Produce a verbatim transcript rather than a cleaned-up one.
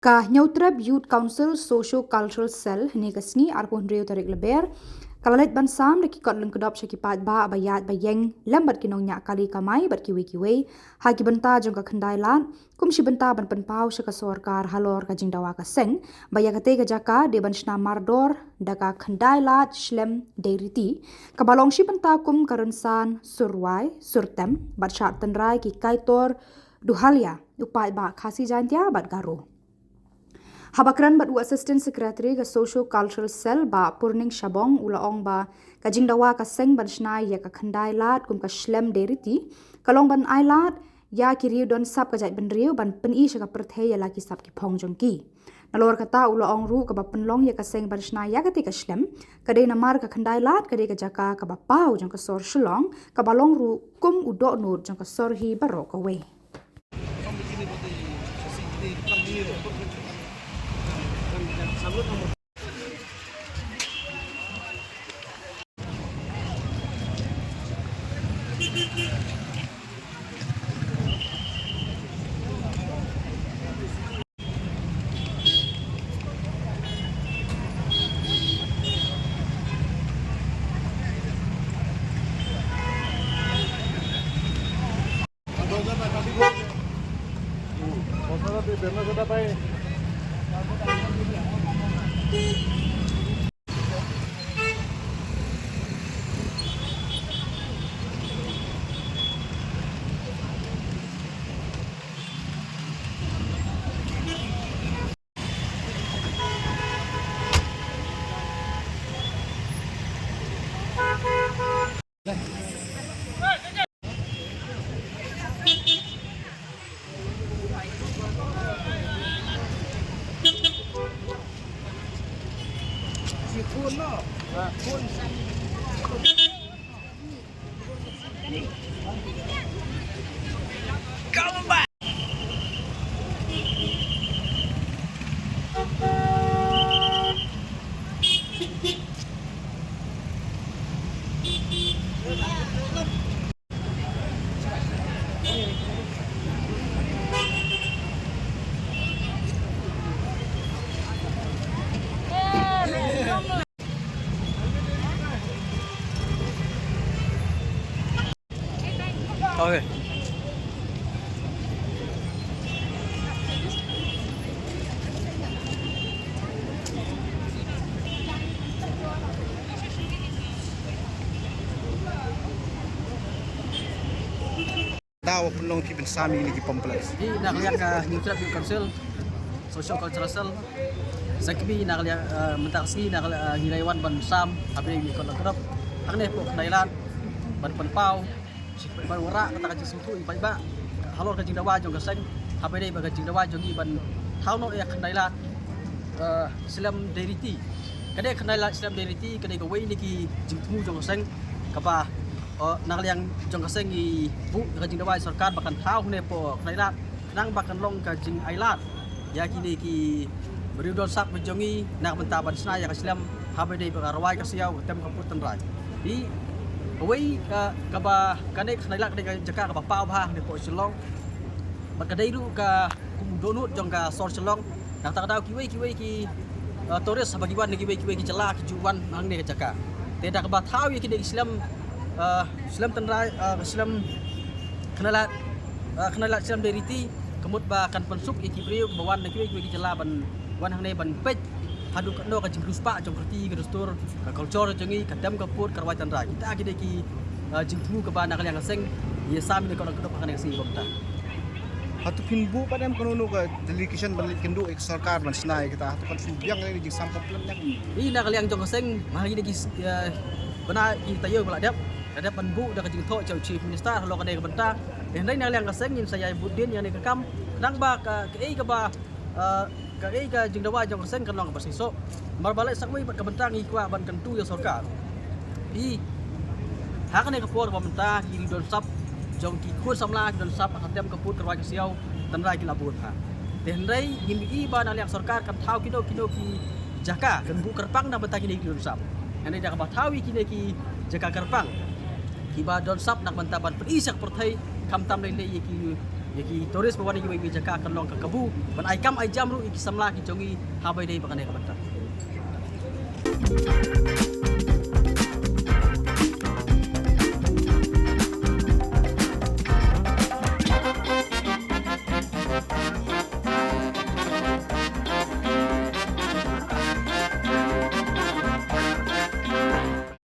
Ka Hynñiewtrep Youth Council Socio Cultural Cell hynne ka sngi arphew hynriew tarik Lber ka la leit ban sam da ki kot lyngkdop sha ki paidbah ba ïaid ba ïeng lem bad ki nongñiah kali kamai bad kiwei kiwei ha ki bynta jong ka Khyndai Lad kum shi bynta ban pynpaw sha ka sorkar halor ka jingdawa ka seng ba ïa katei ka jaka dei ban shna mardor da ka Khyndai Lad Shlem Deiriti kaba long shi bynta kum ka rynsan sur rwai, sur tem bad shad tynrai ki Kaitor Duhalia, u paidbah Khasi Jaintia bad Garo. Haba kren bad u Assistant Secretary ka Socio Cultural Cell Bah Purning Shabong u la ong ba ka jingdawa ka seng ban shna ïa ka Khyndai Lad kum ka Shlem Deiriti ka long ban ai lad ïa ki riew don sap ka jaitbynriew ban pyni sha ka pyrthei ïa la ki sap ki phong jong ki. Nalor kata u la ong ruh kaba pynlong ïa ka seng ban shna ïa katei ka shlem ka dei namar ka Khyndai Lad ka dei ka jaka kaba paw jong ka sor Shillong kaba long ruh kum u dohnud jong ka sor hi baroh kawei. Okay. Daw pynlong ki pynsam ïa kine ki pamphlets. Hi na ka liang ka Hynñiewtrep Youth Council Socio Cultural Cell. Sa kmie na ka liang, eh, mynta ka sngi na ka liang, eh, ngi la wan ban sam ha pdeng ki kot lyngkdop hangne hapoh Khyndai Lad ban pynpaw ban wanrah kata ka jingsngewthuh ïa ki paidbah halor ka jingdawa jong ka seng ha pdeng ba ka jingdawa jong ngi ban thaw noh ïa ka Khyndai Lad, eh, Shlem Deiriti. Ka dei ka Khyndai Lad Shlem Deiriti ka dei kawei na ki jingthmu jong ka seng kaba, eh, na ka liang jong ka seng ngi buh ka jingdawa ïa sorkar ba kan thaw hangne hapoh Khyndai Lad khnang ba kan long ka jingai lad ïa kine ki briew don sap ba jong ngi na ka bynta ban shna ïa ka shlem ha ba dei ba ka rwai ka siaw, ka tem ka pud tynrai. Hi kawei ka, kaba kane ka Khyndai Lad ka dei ka jaka kaba paw bha hangne hapoh Shillong. Bad ka dei ruh ka kum u dohnud jong ka sor Shillong. Na kata ka daw kiwei kiwei ki, eh, tourist haba ki wan na kiwei kiwei ki jylla ki ju wan hangne ka jaka. Te da kaba thaw ïa kine ki shlem, eh, shlem tynrai, eh, shlem Khyndai Lad, eh, Khyndai Lad Shlem Deiriti, ka mut ba kan pynsuk ïa ki briew ba wan na kiwei kiwei ki jylla ban wan hangne ban peit haduh katno ka jingriewspah jong ka riti ka dustur, ka culture jong ngi, ka tem ka pud, ka rwai tynrai. Kita ki dei ki, eh, jingthmu kaba na ka liang ka seng ïa sam ïa kane ka kot lyngkdop ha kane ka sngi ba mynta. Hato phin buh pat em kano kano ka delegation ban leit kynduh ïa ka sorkar ban shna ïa kata, hato kan shu biang ïa ka jingsam pamphlets ne em? Hi na ka liang jong ka seng, ma ngi dei ki, eh, bna ki taïew ba la dep, la dep ban buh da ka jingthoh jong u Chief Minister halor kane ka bynta. Te hynrei na ka liang ka seng ngin sa ïai bud dien ïa kane ka kam. Khnang ba ka, kaei kaba, eh, kaei ka jingdawa jong ka seng kan long kaba seisoh. Namar ba leit sa kawei bad ka bynta ngi kwah ban kyntu ïa sorkar. Hi ha kane ka por ba mynta ki ri don sap jong ki khun samla ki don sap ha ka tem ka pud ka rwai ka siaw tynrai ki la bud ha. Te hynrei ngim i ba na liang sorkar kan thaw kino kino ki jaka kan buh kyrpang na bynta kine ki don sap. Hynrei da kaba thaw ïa kine ki jaka kyrpang kiba don sap na bynta ban pyni sha ka pyrthei khamtam lei lei ïa ki ïa ki tourist ba wan na kiwei kiwei jaka kan long ka kabu ban ai kam ai jam ruh ïa ki samla ki jong ngi ha ba ïadei bad kane ka bynta.